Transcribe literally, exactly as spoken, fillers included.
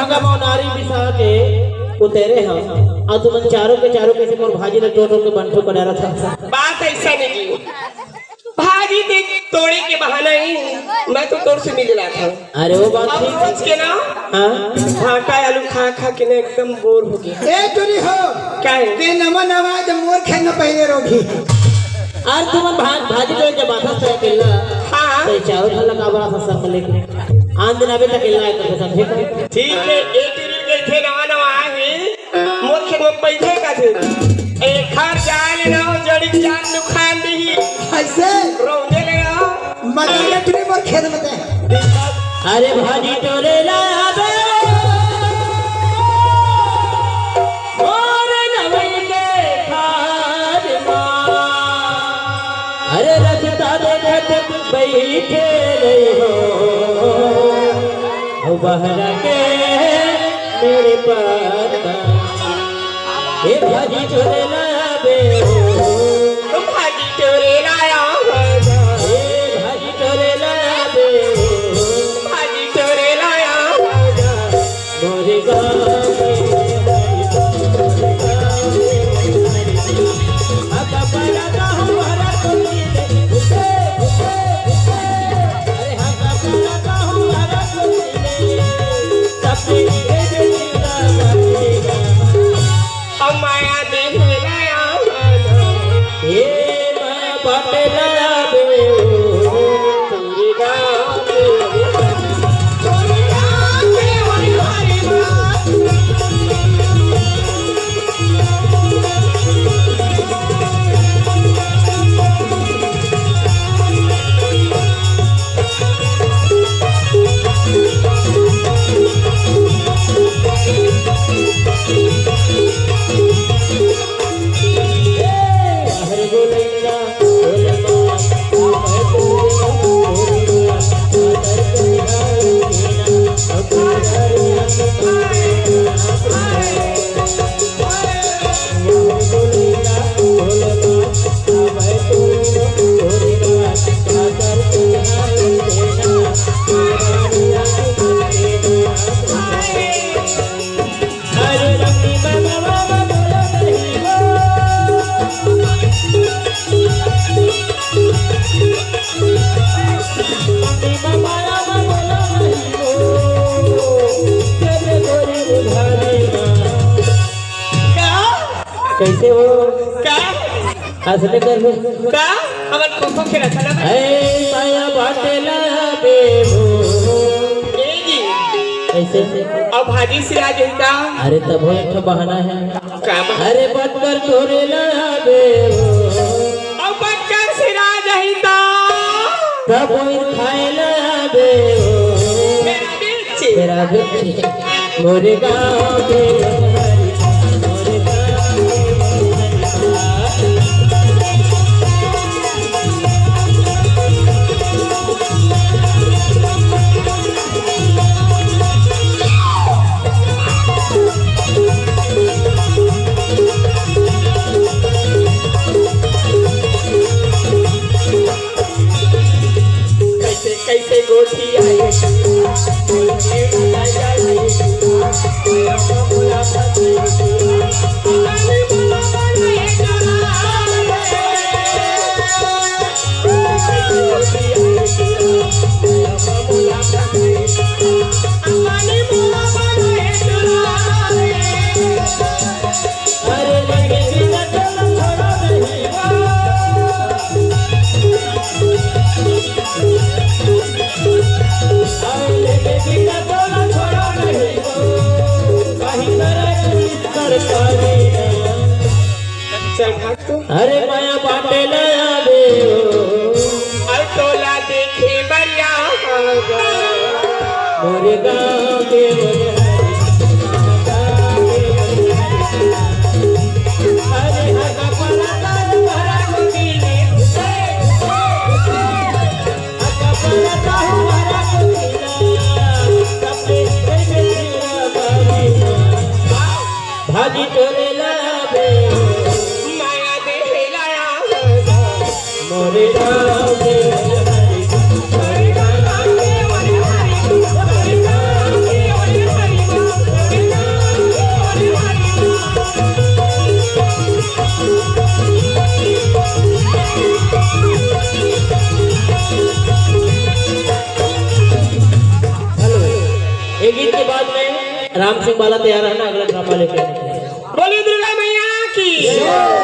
कमाओ नारी बिसा के उतेरे हव। अउ तुमन चारों के चारों कइसे मोर भाजी ल टोर टोर के बंठू कर डारत हव। बात अइसा नहीं की। भाजी ते तोड़े के बहाना ही मैं तो तोर से मिले ला था। अरे वो बात अब ठीक। रोज के ना हाँ। भाटा आलू खा खा के ना एकदम बोर हो गया। ए टुरी हो। का हे? ते नवा नवा जब मोर खेत में पहले रोगी। अउ तुमन भा-, भाजी टोर के बात से अकेला। हाँ। ते चारों झन ला काबर अइसा सब लेके। आन दिन आबे त अकेला आए करबे समझे का? ठीक हे, ए टुरी कहिथे नवा नवा आहे। मोर खेत में पइथे का थे। एखर जान ना जड़ी जान नुकसान दिही। अइसे? रोने ले ना। मजा ले टुरी मोर खेत में ते। अरे भाजी टोरे ला आबे। मोर नवई के खाद मा। अरे रस्ता देखत बइठे रही हो। अउ बहरा के मेरे पत्ता। ए भाजी टोरे लाबे हो। भाजी टोरे लाया हो। ए भाजी टोरे लाबे हो। भाजी टोरे लाया हो। मोरे गाँव के हरी, मोरे गाँव के हरी। आता पाया गाँव हरा कोई ने। अरे कइसे हो? का? हंसले कर ले। का? हमर कुकु के रखा ना। ऐ माया बाटे ला बेबो। ए जी। कइसे? अउ भाजी सिरा जही का? अरे तब वो एक ठो बहाना हे। का बहाना? अरे बटकर टोरे ला बेबो। अउ बटकर सिरा जही का? तब वो खाए ला बेबो। मेरा दिल तेरा बिच्छी मोरे गाँव के मोरे गाँव के कैसे कैसे गोटी आई। चल भाग तू। अरे माया बाटे ला आवे हो। अरे टोला देखे बरिया होगा। मोरे गाँव के मोरे हरी। अरे हगा परा तार भरा को पीने। भाजी टोरे लाबे। माया दे लाया। मोरे गाँव के मोरे हरी। मोरे गाँव के मोरे हरी। मोरे गाँव के मोरे हरी। राम सिंह वाला तैयार है ना, अगला ड्रामा लेके आने के लिए। बोलिए दुर्गा मैया की।